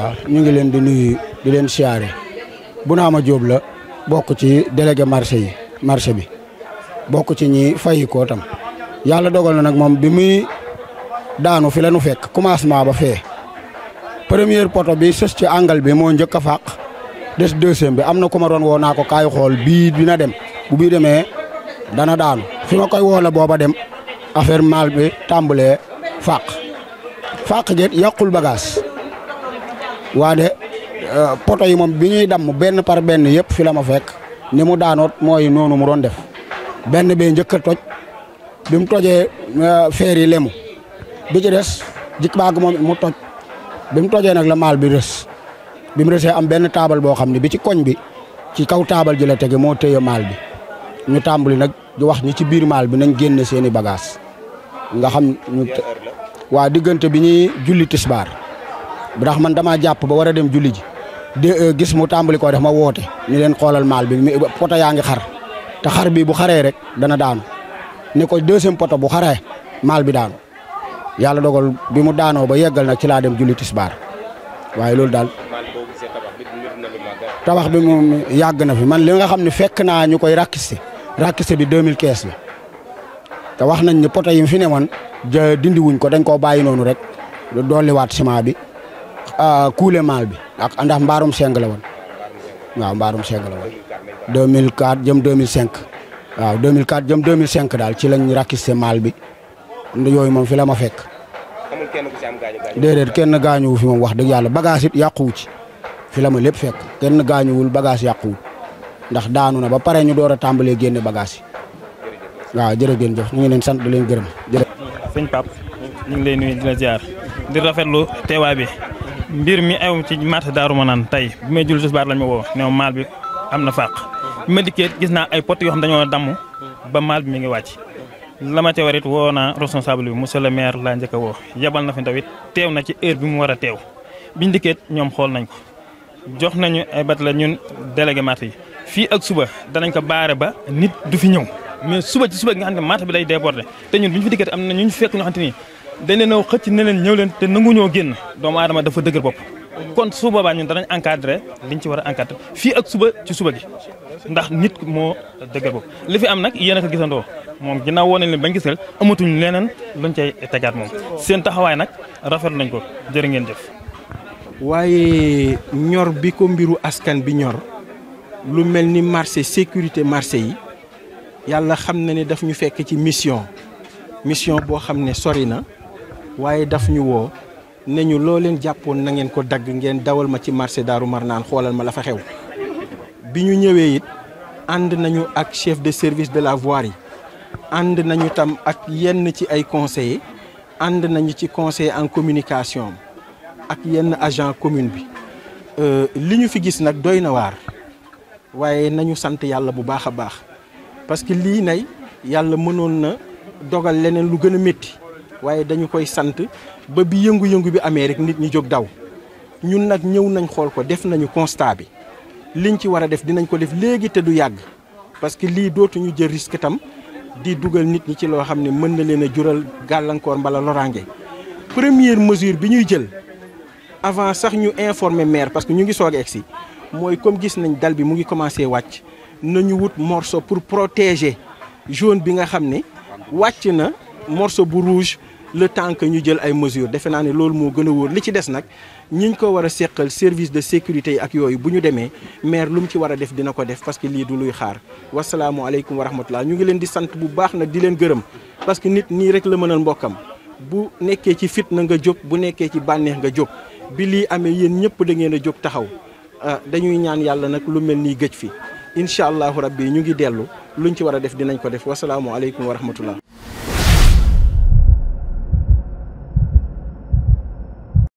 waaw ñu ngi leen di nuyu di leen siyaare Bounama Diop la bokk ci délégué marché bi bokk ci ñi fayi ko tam yàlla dogal na nag moom bi muy daanu fi la nu fekk commencement ba fee première poto bi sës ci angle bi moo njëkk a fàq des deuxième bi am na ku ma doon woo naa ko kaay xool bii dina dem bu bii demee dana daanu fi ma koy woo la booba dem affaire mal bi tàmbalee fàq get yàqul bagage waade poto yi moom bi ñuy damm benn par benn yëpp fi la ma fekk ni mu daanoot mooy noonu mu doon def benn bee njëkk a toj bi mu tojee feer yi lemu bi ci des jik baag moom mu toj bi mu tojee nag la maal bi rës bi mu rësee am benn taabal boo xam ne bi ci koñ bi ci kaw taabal ji la tege moo téye maal bi ñu tàmbali nag di wax ñi ci biir maal bi nañ génne seeni bagage nga xam ñu waa diggante bi ñuy julli tisbaar ndax man damaa jàpp ba war a dem julli ji gis mu tàmbali ko def ma woote ñu leen xoolal maal bi poto yaa ngi xar te xar bi bu xaree rek dana daanu ni ko deuxième poto bu xaree maal bi daanu yàlla dogal bi mu daanoo ba yeggal nag ci laa dem julli tisbaar waaye loolu daal tabax bi moom yàgg na fi man li nga xam ne fekk naa ñu koy rakiste bi 2015 la te wax nañ ne poto yi fi ne woon dindi wuñ ko dañ koo bàyyi noonu rek dolliwaat ciment bi kuule maal bi ak ndax mbaarum seng la woon waaw mbaarum seng la woon 2004 jëm 2005 waaw 2004 jëm 2005 daal ci lañ rakiste maal bi yooyu moom fi la ma fekk. amul kenn ku ci am gaañu. déedéet kenn gaañuwu fi moom wax dëgg yàlla bagage it yàquwu ci fi la ma lépp fekk kenn gaañuwul bagage yàquwul ndax daanu na ba pare ñu door a tàmbalee génne bagage yi waaw jërëjëf ñu ngi leen sant di leen gërëm jërëjëf. sëñ Pape ñu ngi lay nuyu di la ziar di rafetlu teewaay bi mbir mi aw ci marché Darou Manane tey bi may julli tisbaar lañ ma woo ne maal bi am na fàq bi ma dikkee gis naa ay pot yoo xam dañoo damm ba maal bi mi ngi wàcc. la ma ca war it woo naa responsable bi monsieur le maire laa njëkk a woo yabal na fi ndaw it teew na ci heure bi mu war a teew biñ dikkee ñoom xool nañ ko jox nañu ay bat la ñun délégué marché yi fii ak suba danañ ko baare ba nit du fi ñëw mais suba ci suba nga xam ne marché bi day déborder te ñun bi ñu fi dikkee am na ñu fekk ñoo xam te ni dañ leen a xëcc ne leen ñëw leen te nangu ñoo génn doomu aadama dafa dëgër bopp kon su boobaa ñun danañ encadré liñ ci war a encadré fii ak suba ci suba gi ndax nit moo dëgër bopp li fi am nag yéen a ko gisandoo moom ginnaaw woo nañ leen bañ gisal amatuñ leneen luñ cay tegaat moom seen taxawaay nag rafetlu nañ ko jërë ngeen jëf. waaye ñor bi ko mbiru askan bi ñor lu mel ni marché sécurité marché yi yàlla xam na ne daf ñu fekk ci mission boo xam ne sori na waaye daf ñu woo ne ñu loo leen jàppoon na ngeen ko dagg ngeen dawal ma ci marché Darou Marnane xoolal ma la fa xew bi ñu ñëwee it ànd nañu ak chef de service de la voirie ànd nañu tam ak yenn ci ay conseillers ànd nañu ci conseiller en communication ak yenn agent commune bi li ñu fi gis nag doy na waar waaye nañu sant yàlla bu baax a baax parce que lii nay yàlla mënoon na dogal leneen lu gën a métti waaye dañu koy sant ba bi yëngu-yëngu bi amee rek nit ñi jóg daw ñun nag ñëw nañ xool ko def nañu constat bi liñ ci war a def dinañ ko def léegi te du yàgg parce que lii dootuñu jël risque tam di dugal nit ñi ci loo xam ne mën na leen a jural gàllankoor mbala loraange première mesure bi ñuy jël avant sax ñu informer maire parce que ñu ngi soog a egsi mooy comme gis nañ dal bi mu ngi commencé wàcc nañu wut morceau pour protéger jaune bi nga xam ne wàcc na morceau bu rouge le temps que ñu jël ay mesures defe naa ne loolu moo gën a wóor li ci des nag ñiñ ko war a seqal service de sécurité yi ak yooyu bu ñu demee maire lu mu ci war a def dina ko def parce que lii du luy xaar wasalaamualeykum wa rahmatullah ñu ngi leen di sant bu baax nag di leen gërëm parce que nit nii rek la mënal mbokkam bu nekkee ci fitna nga jóg bu nekkee ci bànneex nga jóg bi lii amee yéen ñëpp da ngeen a jóg taxaw dañuy ñaan yàlla nag lu mel nii gëj fi incha allahu rabbi ñu ngi dellu luñ ci war a def dinañ ko def wasalaamualeykum wa rahmatullah